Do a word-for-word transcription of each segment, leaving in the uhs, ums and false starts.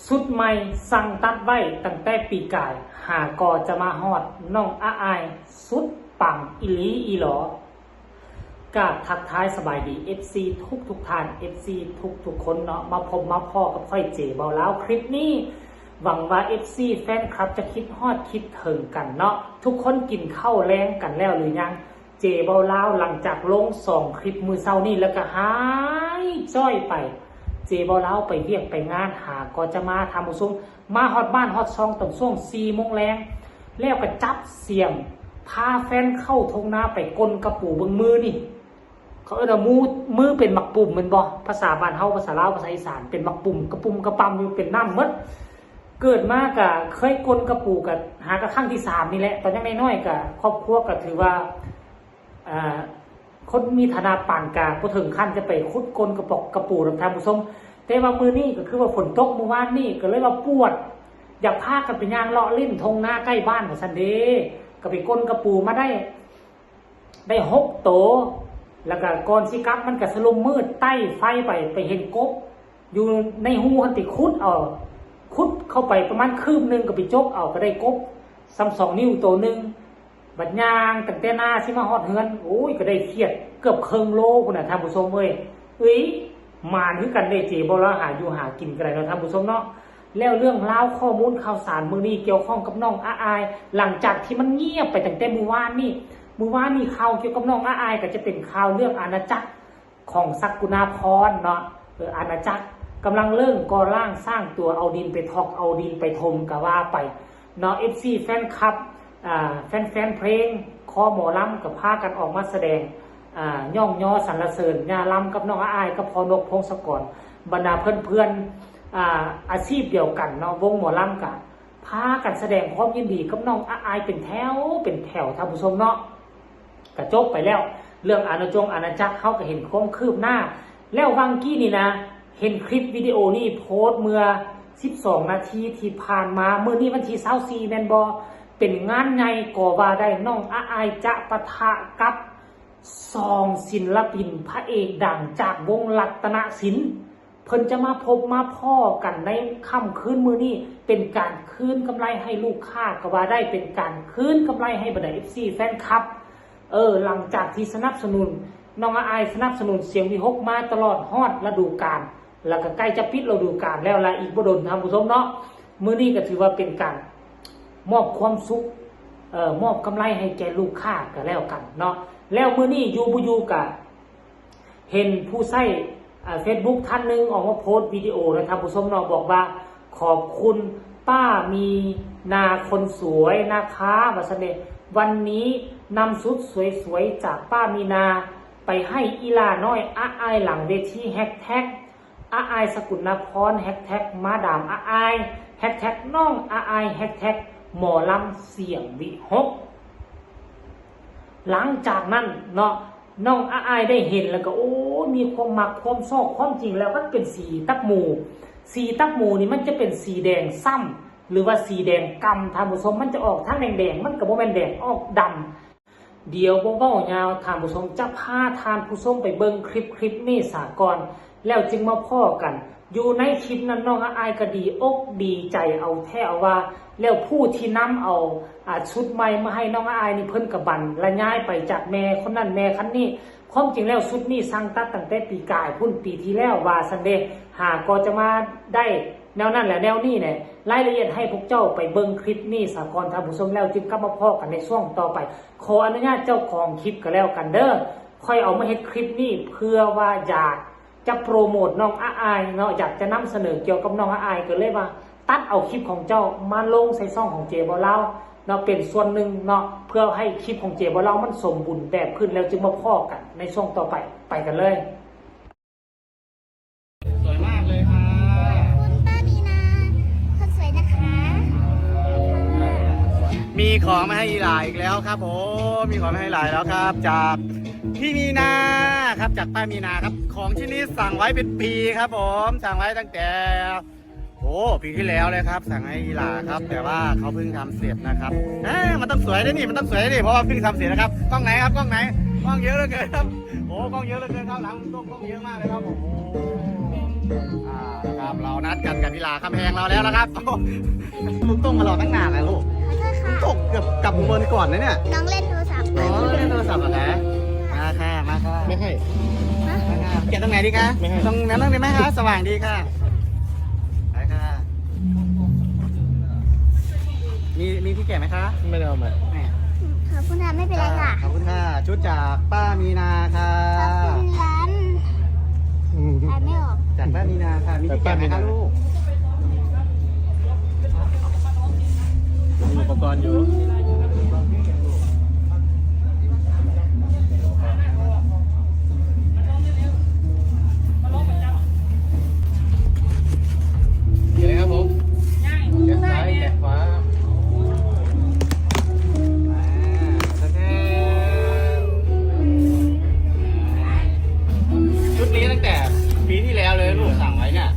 สุดใหม่สั่งตัดไว้ตั้งแต่ปีกาย หาก็จะมาฮอด น้องอาอายสุดปังอีหลีอีหลอ กราบทักทายสบายดี เอฟซี ทุกทุกๆท่าน เอฟซี ทุกทุกๆคนเนาะ มาพบมาพ้อกับข้อยเจเบาลาวคลิปนี้ หวังว่า เอฟซี แฟนคลับจะคิดฮอดคิดถึงกันเนาะ ทุกคนกินข้าวแลงกันแล้วหรือยัง เจเบาลาวหลังจากลงสองคลิปมื้อเช้านี้แล้วก็หายจ้อยไป เจเบาลาวไปเวียกไปงาน หาก็จะมา ท่านผู้ชม มาฮอดบ้านฮอดซองตอนช่วงสี่โมงแลง แล้วก็จับเสี่ยมพาแฟนเข้าทงนาไปกลกะปูเบิ่ง มือนี่ เขาเอิ้นว่ามือ มือเป็นหมากปุ่มแม่นบ่ ภาษาบ้านเฮา ภาษาลาว ภาษาอีสาน เป็นหมากปุ่ม กะปุ่มกะป่ำอยู่ เป็นน้ำหมด เกิดมาก็เคยกลกะปู ก็หากะครั้งที่สามนี่แหละ ตอนยังน้อยๆก็ครอบครัวก็ถือว่า อ่า คนมีฐานะปานกลาง บ่ถึงขั้นจะไปขุดกลกะปอกกะปูดอก ท่านผู้ชม แต่ว่ามื้อนี้ก็คือว่าฝนตกมื้อวานนี้ ก็เลยว่าปวด อยากพากันไปย่างเลาะเล่นทงนาใกล้บ้านว่าซั่นเด้ ก็ไปกลกะปูมาได้ ได้หกโต แล้วก็ก่อนสิกลับมันก็สลุมมืด ไต่ไฟไป ไปเห็นกบ อยู่ในฮูหั่นติ ขุดเอา ขุดเข้าไปประมาณคืบหนึ่งก็ไปจกเอา ก็ได้กบส่ำสองนิ้วโตหนึ่ง บัดย่างตั้งแต่นาสิมาฮอดเฮือน โอ้ย ก็ได้เขียดเกือบเคิ่งโลพุ้นน่ะ ท่านผู้ชมเอ้ย เอ้ย หมานคือกันเด้ เจเบาลาวหาอยู่หากินก็ได้เนาะ ท่านผู้ชมเนาะ แล้วเรื่องราวข้อมูลข่าวสารมื้อนี้เกี่ยวข้องกับน้องอาอาย หลังจากที่มันเงียบไปตั้งแต่มื้อวานนี้ มื้อวานนี้ข่าวเกี่ยวกับน้องอาอายก็จะเป็นข่าวเรื่องอาณาจักรของศักกุณาพรเนาะ เออ อาณาจักรกำลังเริ่มก่อร่างสร้างตัว เอาดินไปถอก เอาดินไปถมก็ว่าไปเนาะ เอฟซี แฟนคลับ อ่า แฟนๆเพลง คอหมอลำก็พากันออกมาแสดง อ่า ย่องยอสรรเสริญย่าลำกับน้องอาอายกับพ่อนกพงศกร บรรดาเพื่อนๆ อ่า อาชีพเดียวกันเนาะ วงหมอลำก็พากันแสดงความยินดีกับน้องอาอายเป็นแถวเป็นแถว ท่านผู้ชมเนาะ ก็จบไปแล้ว เรื่องอาณาจงอาณาจักร เฮาก็เห็นความคืบหน้า แล้ววังกี้นี่นะ เห็นคลิปวิดีโอนี่โพสต์เมื่อสิบสองนาทีที่ผ่านมา มื้อนี้วันที่ซาวสี่แม่นบ่ เป็นงานใหญ่ก็ว่าได้ น้องอาอายจะปะทะกับสองศิลปินพระเอกดังจากวงรัตนศิลป์ เพิ่นจะมาพบมาพ้อกันในค่ำคืนมื้อนี้ เป็นการคืนกำไรให้ลูกค้าก็ว่าได้ เป็นการคืนกำไรให้บรรดา เอฟซี แฟนคลับ เออ หลังจากที่สนับสนุน น้องอาอายสนับสนุนเสียงวิหกมาตลอดฮอดฤดูกาล แล้วก็ใกล้จะปิดฤดูกาลแล้วล่ะ อีกบ่ดน ท่านผู้ชมเนาะ มื้อนี้ก็ถือว่าเป็นการมอบความสุข เอ่อ มอบกำไรให้แก่ลูกค้าก็แล้วกันเนาะ แล้วมื้อนี้อยู่บ่อยู่ก็ เห็นผู้ใช้ อ่า เฟซบุ๊ก ท่านหนึ่งออกมาโพสต์วิดีโอนะ ท่านผู้ชมเนาะ บอกว่า ขอบคุณป้ามีนาคนสวยนะคะ ว่าซั่นเด้ วันนี้นำชุดสวยๆจากป้ามีนาไปให้อีหล่าน้อยอาอายหลังเวที แฮชแท็กอาอายสกุลนพร แฮชแท็กมาดามอาอาย แฮชแท็กน้องอาอาย แฮชแท็กหมอลำเสียงวิหก หลังจากนั้นเนาะ น้องอาอายได้เห็นแล้วก็ โอ้ มีความมักความชอบ ความจริงแล้วมันเป็นสีตับหมู่ สีตับหมู่นี่มันจะเป็นสีแดงซ้ำ หรือว่าสีแดงกำ ท่านผู้ชม มันจะออกทางแดงๆ มันก็บ่แม่นแดง ออกดำ เดี๋ยวบ่เว้ายาว ท่านผู้ชม จะพาท่านผู้ชมไปเบิ่งคลิปคลิปนี้สาก่อน แล้วจึงมาพ้อกัน อยู่ในคลิปนั้นน้องอาอายก็ดีอกดีใจเอาแท้เอาว่า แล้วผู้ที่นำเอา อ่า ชุดใหม่มาให้น้องอาอายนี่ เพิ่นก็บันละยายไปจากแม่คนนั้นแม่คนนี้ ความจริงแล้วชุดนี้สั่งตัดตั้งแต่ปีกายพุ้น ปีที่แล้วว่าซั่นเด้ หาก็จะมาได้แนวนั้นและแนวนี้แหละ รายละเอียดให้พวกเจ้าไปเบิ่งคลิปนี้สาก่อน ท่านผู้ชม แล้วจึงกลับมาพ้อกันในช่วงต่อไป ขออนุญาตเจ้าของคลิปก็แล้วกันเด้อ ข้อยเอามาเฮ็ดคลิปนี้เพื่อว่าอยากจะโปรโมทน้องอาอายเนาะ อยากจะนำเสนอเกี่ยวกับน้องอาอาย ก็เลยว่าตัดเอาคลิปของเจ้ามาลงใส่ช่องของเจเบาลาวเนาะ เป็นส่วนหนึ่งเนาะ เพื่อให้คลิปของเจเบาลาวมันสมบูรณ์แบบขึ้น แล้วจึงมาพ้อกันในช่วงต่อไป ไปกันเลย สวยมากเลยค่ะ คุณป้ามีนา คนสวยนะคะ มีของมาให้อีหล่าอีกแล้วครับผม มีของมาให้อีหล่าแล้วครับ จากพี่มีนาครับ จากป้ามีนาครับ ของชิ้นนี้สั่งไว้เป็นปีครับผม สั่งไว้ตั้งแต่ โอ้ ปีที่แล้วเลยครับ สั่งให้อีหล่าครับ แต่ว่าเขาเพิ่งทำเสร็จนะครับ อ่า มันต้องสวยด้วยนี่ มันต้องสวยด้วยนี่ เพราะว่าเพิ่งทำเสร็จนะครับ กล้องไหนครับ กล้องไหน กล้องเยอะเหลือเกินครับ โอ้ กล้องเยอะเหลือเกินครับ หลังกล้องเยอะมากเลยครับผม อ่าครับ เรานัดกันกับพี่หลาคำแพงเราแล้วนะครับ ลูกตุ้งมารอตั้งนานแล้วลูก ขอโทษค่ะ ตกเกือบกลับอุบลก่อนนะเนี่ย น้องเล่นโทรศัพท์ อ๋อเล่นโทรศัพท์เหรอคะมาค่ะมาค่ะ ไม่ให้ มาค่ะเขียนตรงไหนดีคะ ไม่ให้ ตรงนั้นตรงนี้ไหมคะสว่างดีค่ะไปค่ะมีมีที่แกะไหมคะ ไม่ได้เอามา แม่ ขอบคุณค่ะไม่เป็นไรค่ะ ขอบคุณค่ะ ชุดจากป้ามีนาค่ะ ขอบคุณร้าน อืม อ่านไม่ออก จากป้ามีนาค่ะ มีที่แกะไหมคะลูก มีอุปกรณ์อยู่ เดี๋ยวนะครับผมแกะซ้ายแกะขวา ชุดนี้ตั้งแต่ปีที่แล้วเลยลูกสั่งไว้เนี่ย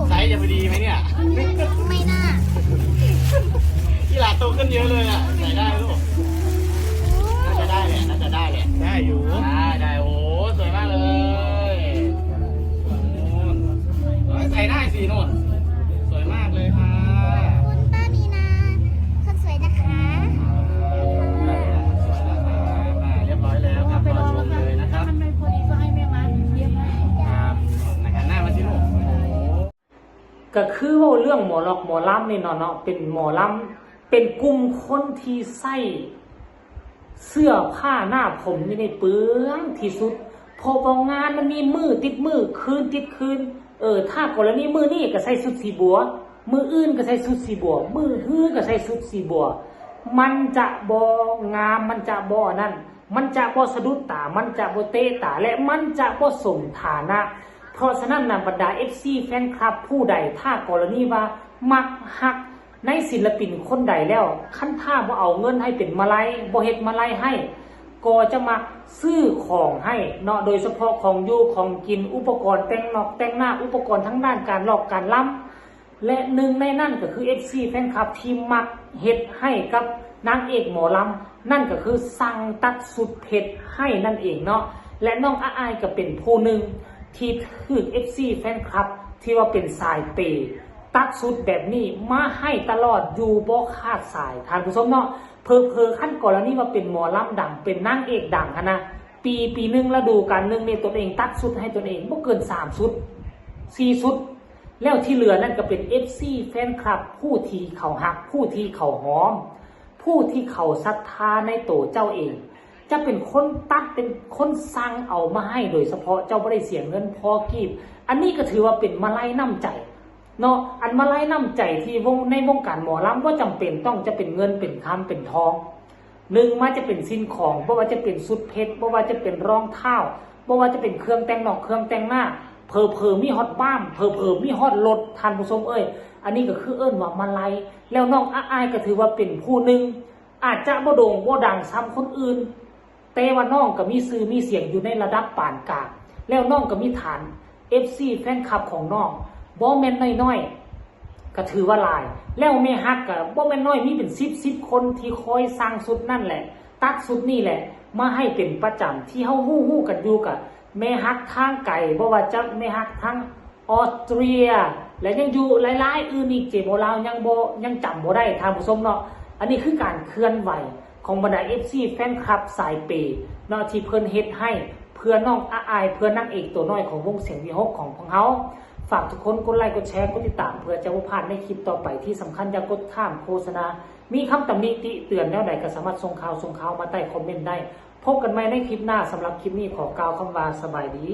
ไซส์จะพอดีไหมเนี่ย ไม่น่า พี่หลาโตขึ้นเยอะเลยอ่ะใส่ได้ไหมลูกน่าจะได้แหละน่าจะได้แหละ ได้อยู่ ได้ได้โอ้สวยมากเลยโอ้ยใส่ได้สีโน่นสวยมากเลยค่ะ คุณป้ามีนาคนสวยนะคะ อ่าเรียบร้อยแล้วครับรอชมเลยนะครับ มันไม่พอดีก็ให้แม่มาเลี้ยงให้ ครับนะครับหน้ามาสิลูก ก็คือเว้าเรื่องหมอลอกหมอลำนี่เนาะเนาะเป็นหมอลำเป็นกลุ่มคนที่ใส่เสื้อผ้าหน้าผมนี่ในเปลืองที่สุดเพราะว่างานมันมีมือติดมือคืนติดคืน เออ ถ้ากรณีมือนี่ก็ใส่ชุดสีบัว มืออื่นก็ใส่ชุดสีบัว มือฮือก็ใส่ชุดสีบัว มันจะบ่งามมันจะบ่นั่น มันจะบ่สะดุดตา มันจะบ่เตะตา และมันจะบ่สมฐานะ เพราะฉะนั้นนะบรรดา เอฟซี แฟนคลับผู้ใด ถ้ากรณีว่ามักฮักในศิลปินคนใดแล้ว คันถ้าบ่เอาเงินให้เป็นมาลัยบ่เฮ็ดมาลัยให้ ก็จะมักซื้อของให้เนาะ โดยเฉพาะของอยู่ของกิน อุปกรณ์แต่งนอกแต่งหน้า อุปกรณ์ทางด้านการลอกการลำ และหนึ่งในนั้นก็คือ เอฟซี แฟนคลับที่มักเฮ็ดให้กับนางเอกหมอลำ นั่นก็คือสั่งตัดชุดเพชรให้นั่นเองเนาะ และน้องอาอายก็เป็นผู้หนึ่งที่ถืก เอฟซี แฟนคลับที่ว่าเป็นสายเปย์ตัดชุดแบบนี้มาให้ตลอดอยู่บ่ขาดสาย ท่านผู้ชมเนาะ เผลอๆ คันกรณีว่าเป็นหมอลำดัง เป็นนางเอกดังหั้นนะ ปีปีหนึ่งฤดูกาลหนึ่งนี่ตนเองตัดชุดให้ตนเองบ่เกินสามชุด สี่ชุด แล้วที่เหลือนั่นก็เป็น เอฟซี แฟนคลับผู้ที่เขาฮัก ผู้ที่เขาหอม ผู้ที่เขาศรัทธาในตัวเจ้าเอง จะเป็นคนตัดเป็นคนสั่งเอามาให้โดยเฉพาะเจ้าบ่ได้เสียเงินพอกีบ อันนี้ก็ถือว่าเป็นมาลัยน้ำใจเนาะ อันมาลัยน้ำใจที่วงในวงการหมอลำบ่จำเป็นต้องจะเป็นเงินเป็นคำเป็นทอง หนึ่งมาจะเป็นสิ่งของบ่ว่าจะเป็นชุดเพชรบ่ว่าจะเป็นรองเท้าบ่ว่าจะเป็นเครื่องแต่งนอกเครื่องแต่งหน้า เผลอๆมีฮอดบ้านเผลอๆมีฮอดรถท่านผู้ชมเอ้ย อันนี้ก็คือเอิ้นว่ามาลัย แล้วน้องอาอายก็ถือว่าเป็นผู้หนึ่ง อาจจะบ่โด่งบ่ดังส่ำคนอื่น แต่ว่าน้องก็มีชื่อมีเสียงอยู่ในระดับปานกลาง แล้วน้องก็มีฐาน เอฟซี แฟนคลับของน้องบ่แม่นน้อยๆ ก็ถือว่าหลาย แล้วแม่ฮักก็บ่แม่นน้อย มีเป็นสิบสิบคนที่คอยสั่งชุดนั่นแหละ ตัดชุดนี่แหละ มาให้เป็นประจำที่เฮาฮู้ฮู้กันอยู่กับแม่ฮักทางไกล บ่ว่าจะแม่ฮักทางออสเตรีย และยังอยู่หลายๆอื่นอีก เจโบลาวยังบ่ยังจำบ่ได้ท่านผู้ชมเนาะ อันนี้คือการเคลื่อนไหวของบรรดา เอฟซี แฟนคลับสายเปย์เนาะ ที่เพิ่นเฮ็ดให้เพื่อน้องอาอาย เพื่อนางเอกตัวน้อยของวงเสียงวีหกของพวกเฮา ฝากทุกคนกดไลค์กดแชร์กดติดตาม เพื่อจะบ่พลาดในคลิปต่อไป ที่สำคัญอย่ากดข้ามโฆษณา มีคำตำหนิติเตือนแนวใดก็สามารถส่งข่าวส่งข่าวมาใต้คอมเมนต์ได้ พบกันใหม่ในคลิปหน้า สำหรับคลิปนี้ขอกล่าวคำว่าสบายดี